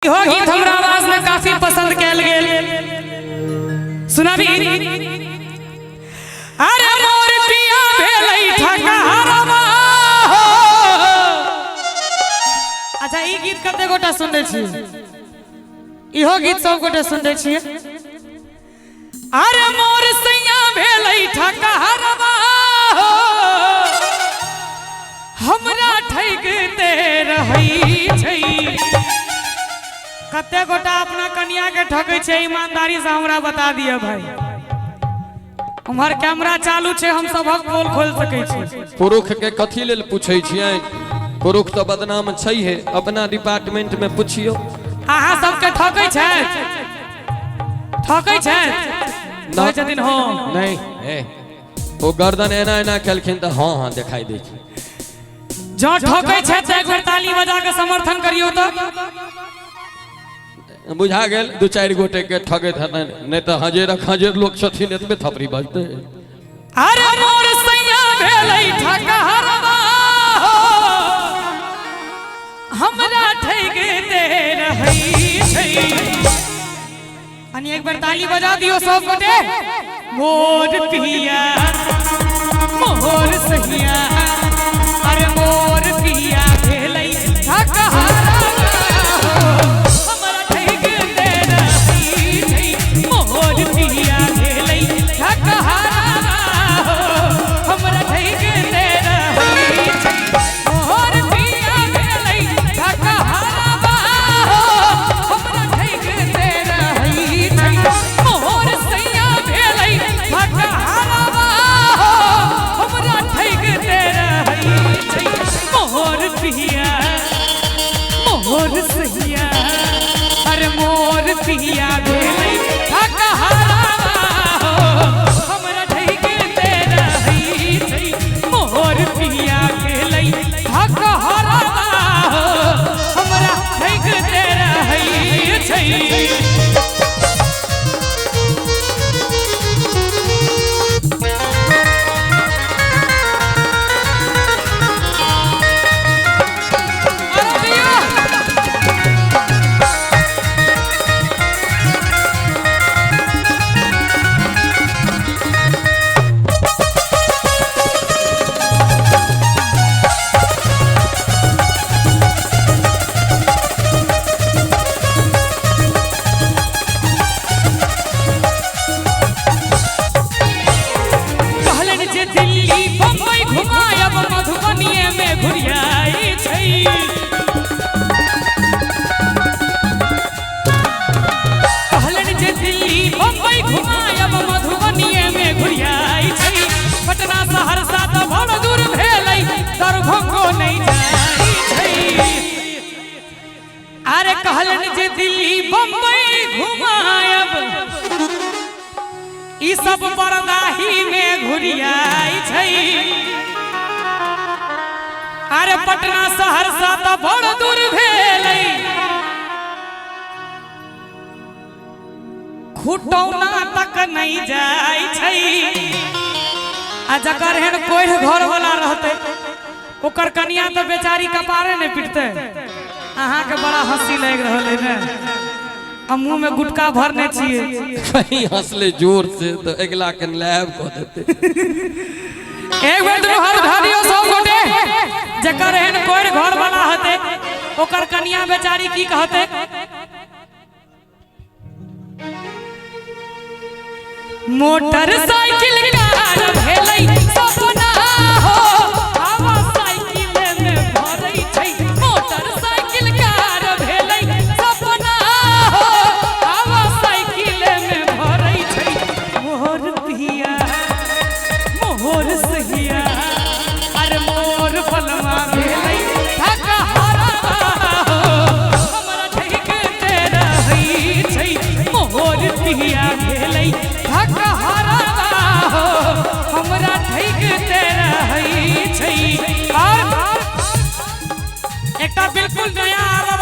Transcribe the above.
इहो गीत हमरा आवाज में काफी पसंद कैल गेल। सुनाबी। अरे मोर पिया भेलै ठकहरवा हो। अच्छा, ई गीत कते गोटा सुनने छी? इहो गीत सब गोटे सुनने छियै। अरे मोर सैया भेलै ठकहरवा हो, हमरा ठगिते रहै छै। कते गोटा अपना कनिया के ठकै छै, ईमानदारी से हमरा बता दिअ भाई। उम्हर कैमरा चालू छै, हम सबक पोल खोल सकै छी। पुरुष के कथी लेल पूछै छियै? पुरुष तऽ बदनाम छैहे। अपना डिपार्टमेंट में पुछियौ। अहाँ सबके ठकै छै? ठकै छै? कहै छथिन हँ। नहीं, ए, ओ गर्दन एना एना केलखिन तऽ हँ हँ देखाई दै छै। जँ ठकै छै तऽ एक बेर ताली बजा के समर्थन करियौ। तऽ बुझा गेल, दू चारि गोटे के ठगैत हेतनि, नहि तऽ हजेर खजेर लोक छथिन, एतबे थपड़ी बजतै। अरे मोर सैया भेलै ठकहरवा हो, हमरा ठगिते रहै छै। अनि एक बेर ताली बजा दियौ सब गोटे। मोर पिया मोर सैया, अरे मोर पिया भेलै ठकहरवा हो, हमरा ठगिते रहै छै। मोर पिया भेलै ठकहरवा हो, हमरा ठगिते रहै छै। मोर पिया भेलै ठकहरवा हो, हमरा ठगिते रहै छै। मोर सैया भेलै ठकहरवा हो, हमरा ठगिते रहै छै। मोर पिया मोर सैया, अरे मोर पिया भेलै ठकहरवा हो, हमरा ठगिते रहै छै। मोर पिया भेलै ठकहरवा हो, हमरा ठगिते रहै छै। अरे भैया, कहलनि जे दिल्ली बम्बई घुमायब, मधुबनीये में घुरियाई छै। कहलनि जे दिल्ली बम्बई घुमायब, मधुबनीये में घुरियाई छै। पटना सहरसा तऽ बड़ दूर भेलै, दरभंगो नहि जाइ छै। अरे कहलनि जे दिल्ली बम्बई घुमायब, ई सब बरदाही में घुरियाई छै। अरे पटना सहरसा तऽ बड़ दूर भेलै, खुटौना तक नहीं जाइ छै। आ जकर एहन कोढ़ि घर वाला रहतै, ओकर कनिया तऽ बेचारी कपारे नहि पिटतै। अहाँके बड़ा हंसी लागि रहल है ने? आ मुँह में गुटखा भरने छियै। कहीं हंसले जोर से तऽ अगिला के लैब कऽ देतै। एक बेर दुनू हाथ उठा दियौ सब गोटे। जकर एहन कोढ़ि घर वाला हेतै, ओकर कनिया बेचारी की कहतै? मोटरसाइकिल कार भेलै सपना हो, हवा साइकिल में भरै छै। मोटरसाइकिल कार भेलै सपना हो, हवा साइकिल में भरै छै। मोर पिया मोर सहिया, अरे मोर फलमा भेलै ठकहरवा हो, हमरा ठगिते रहै छै। मोर पिया भेलै ठकहरवा हो, हमरा ठगिते रहै छै। और एकटा बिल्कुल नया आबऽ